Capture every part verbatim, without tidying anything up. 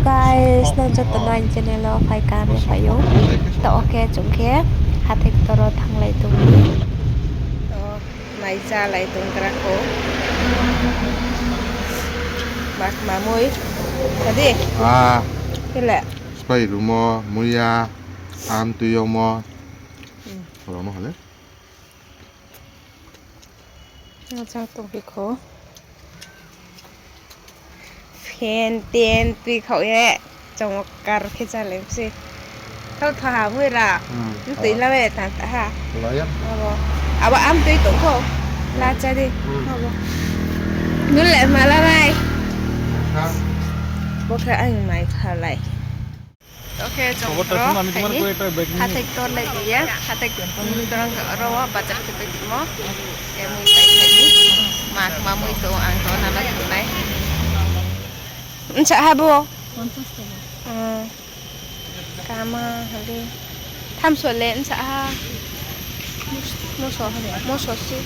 Guys, nang joto no aini channel wo phai kaham ye phai ou. To, okay, chung khe hathái ktor wo thannglai tong di. To, mai chálai tong gra kho. Mak mamui. Tadi? Ah. Khe le? Spai rumo, muiya, amtui yomo. Hmm. Romo hale. Ajang tongphi kho. Fan, tent, tui khao ye. Chomokar khe chálai se. Thao tha ha mui ra. Hmm. Ntui la be tang ta ha. La ya. Abo. Abo amtui tong kho. La cha di. Hmm. Abo. Nung le ma la nai. Ha. Bo khe ang mai kha lai. Okay, chung ro hathái ktor lai di ya. Hathái ktor ro wo bazar khe pai tongmo. Khe mui pai khe ni. Mak mamui tong ang to na la tong nai. Nsa ha bo? Hmm. Kama hali. Thamso le nsa ha. Moso, moso si.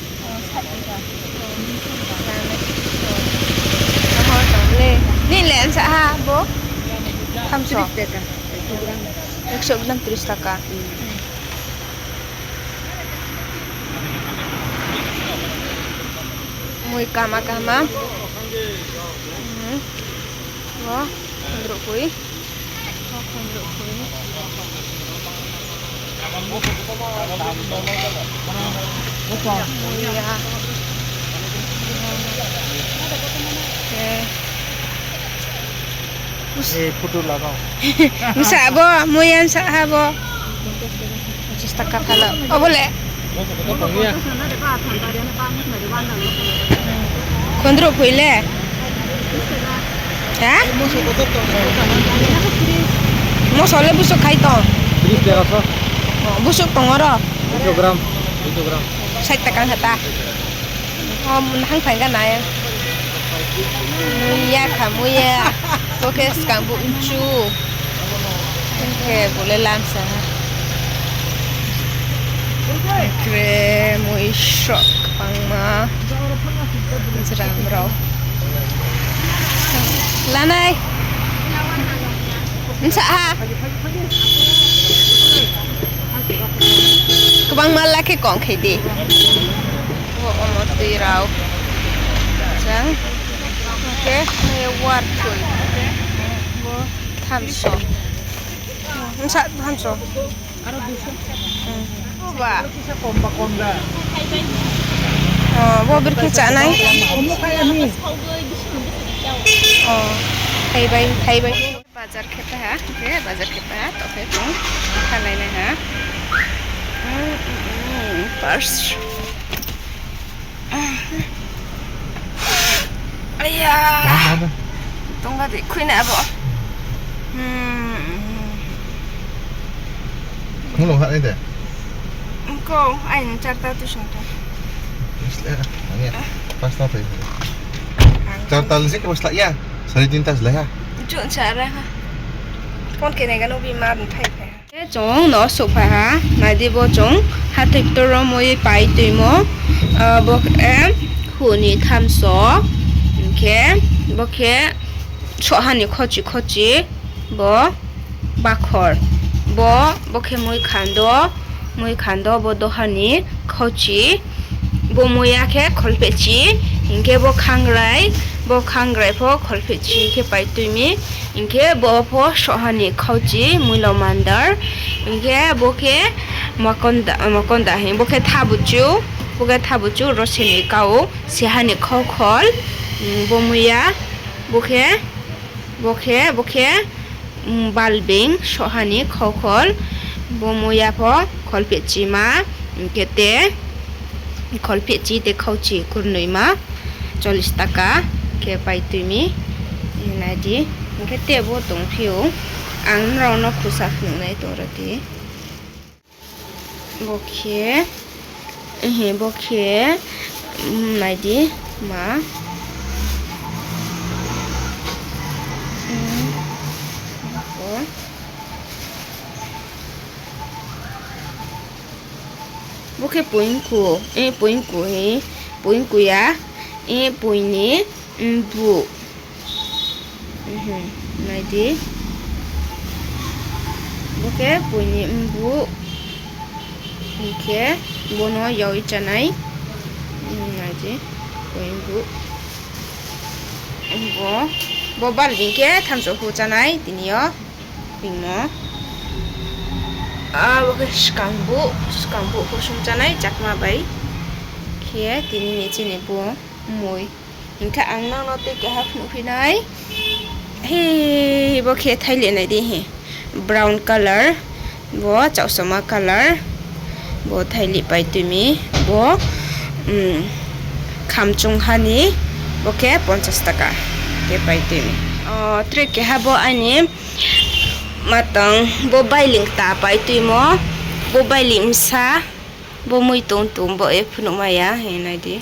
Ni le nsa ha bo? Thamso. Ekso gram tris taka. Mui kama kama. Hmm. Bo, khondrouh phui. Bo khondrouh phui. Mui ya. Eh. Eh, photo lagao. Nsa bo, mui ya nsa ha bo. Pachis taka phala. Obo le? Khondrouh phui le? Ha? Moso le busuk khai tong? Tris tera so. O, busuk tong oro? Duiso gram, duiso gram. Sait taka khe ta. O, hang phai ga nai. Mui ya kha, mui ya. Bo khe skang bu nchu. Khe bo le lamsa ha. Kre mui srok bangma. Jram rao. Lanai. Nsa ha. Kbangma la khe kong khe di. Bo omo tui rao. Jang. Khe, war tui. Bo thamso. Nsa thamso. Hmm. Bo ba. O, bo birkhe chánai. O, thaibai, thaibai. Bazar khe ta ha, je bazar khe ta ha, to khe chung khalai nai ha. Hmm, hmm, hmm, purse. Aya. Tongga di, khuinai abo. Hmm. Khunglung ha nai de. Ko, aini charta tuisong tong. Pasta phai. Charta ni sing ke pasta ya. Sari tinta slai ha. Jun sa ra ha. Phone khe nai gano bimar ni thai phai. Chung no souhphai ha, nai di bo chung hathái ktor wo mui pai tuimo, ah, bo khe, eh, huh ni thamso, hing khe, bo khe soha ni khochi khochi, bo bakhor, bo, bo khe mui khando, mui khando, bo doha ni khochi, bo mui ya khe kholphehchi, hing khe bo khangrai, bo khangrai pho kholphehchi khe pai tui mi, hing khe bo pho soha ni khochi, mui lo mandar, hing khe bo khe makonda, makonda hing, bo khe thabuchu, bo khe thabuchu, rosini kau, seha ni khokhol, mm, bo mui ya, bo khe, bo khe, bo khe, mm, balbing, soha ni khokhol, bo mui ya pho kholphehchi ma, hing khe te, kholphehchi te khochi kurnoima, chollis taka khe pai tui mi, nai di, hing khe te bo tongphi ou, ang nrao no khusa phnuh nai tong ra di. Bo khe, ehe, bo khe, mm, nai di, ma. Mm, bo. Bo khe poingku, eh, poingku, eh, poingku ya, eh, poini, mm, bu. Mhm, nai di. Bo khe poi ni mbuh. Hing khe bo no yag ye chánai. Hmm, nai di. Poi ni mbuh. Bo, bo bal hing khe thamso pho chánai tini yo. Hingmo. Abo khe skang buh, skang buh pho sung chánai chakma bai. Khe tini ni chini bo moi. Hing khe ang nang no tei keha phnuh phi nai. He, bo khe thailih nai di he. Brown colour, bo chaosoma colour, bo thailih pai tui mi, bo, um, khamchung ha ni, bo khe ponchas taka khe pai tui mi. O, tre keha bo aini matang, bo bailing kta pai tuimo, bo bailing bsa, bo mui tong tong bo e phnuh mai ya, he nai di.